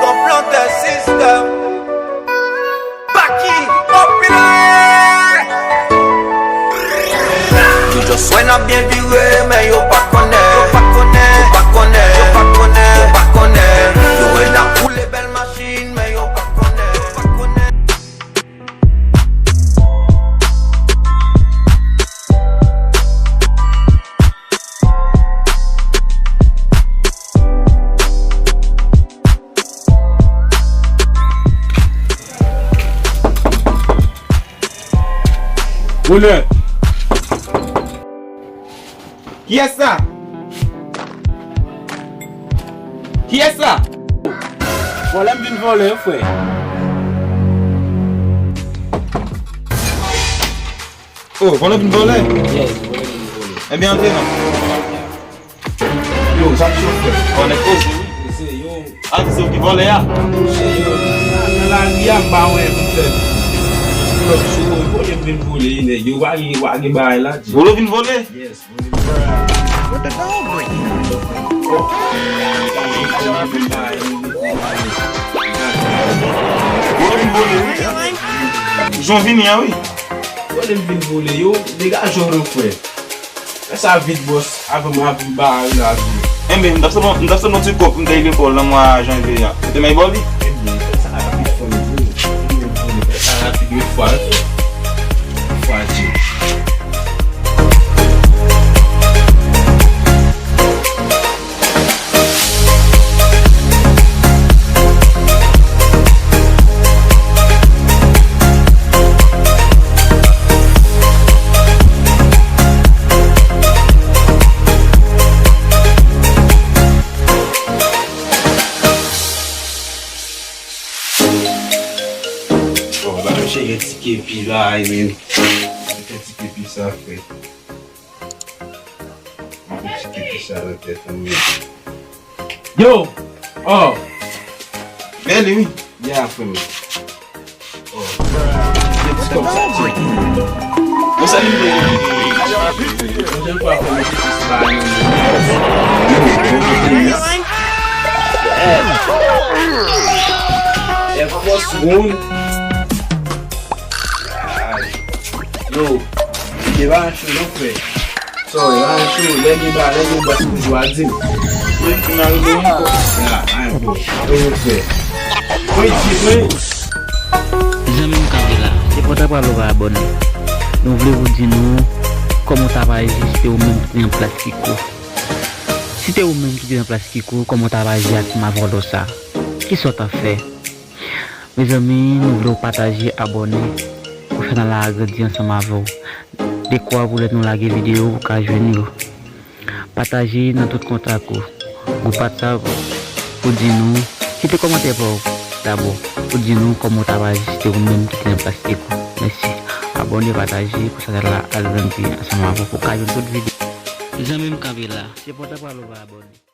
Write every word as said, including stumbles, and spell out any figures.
Konplantè sistèm. Baky popilè. Yo just wè n ap byen vire, men yo pa konnen. Yo pa konnen. Yo pa konnen. Yo pa konnen. Yo pa konnen. Yo wè n ap woule bèl machin, men yo pa konnen. Yo pa konnen. Boulè. Kiyès sa? Kiyès sa? Vòlè m vin vòlè, frè. Oh, vòlè vin vòlè? Yes, vòlè vin vòlè. Ebyen, antre non. Yo, sa k chofè? Vòlè koze, wi. Se yo. A, se yo ki vòlè a? Se yo. Nan lari a, m pa wè pou fè. Lòt sou, vòlè m vin vòlè, nèg yo, pa gen, pa gen bagay la. Vòlè vin vòlè? Yes. Jan vini an, wi. Vòlè m vin vòlè, yo, degaje w non, frè. Fè sa vit, bòs, avan m ap ba yo lavi. Enben, m t ap sot, m t ap sot yon ti kòb pou m te al lekòl nan mwa janvye a. Ou te may bò li? Ebyen, fè sa rapid, frè m, yo. Fè sa rapid, yon fwa, yon fwa, Dje. Bon, ba m cheke ti kepi la, e menm. Cheke ti kepi sa, frè. Mete ti kepi sa nan tèt ou, men. Yo! Oh! Bèl, wi. Yeah, frè m. Oh. Gen ti kòb sa, tchèk. Bon, sa li vle. Pwochèn fwa, frè m, mete plis ba yo. Air Force One. Yo, li te pa cho non, frè. Sorry, pa cho, lè gen ba, lè gen bas pou jwa di m. Wi, m a rive wi. Ya, ay, bon. Yo, frè. Wi, di, wi. Zanmi m kanpe la, se pòt a pral ou pa abòne. Nou vle pou di nou kòman w t ap aji si te ou menm ki te nan plas Kiko. Si te ou menm ki te nan plas Kiko, kòman w t ap aji ak ma vòlò sa? Kisa w t ap fè? Mezanmi, nou vle w pataje, abòne, pou chanèl la agrandi ansanm avè w. Dekwa pou lè nou lage videyo, ou ka jwenn yo. Pataje nan tout kontak ou. Gwoup WhatsApp, pou di nou, kite kòmantè pa w dabò, pou di nou kòman w t ap aji si te ou menm ki te nan plas Kiko. Mèsi. Abòne, pataje, pou chanèl la agrandi ansanm avè w, pou w ka jwenn tout videyo. Zanmi m kanpe la, se pòt a pral ou pa abòne.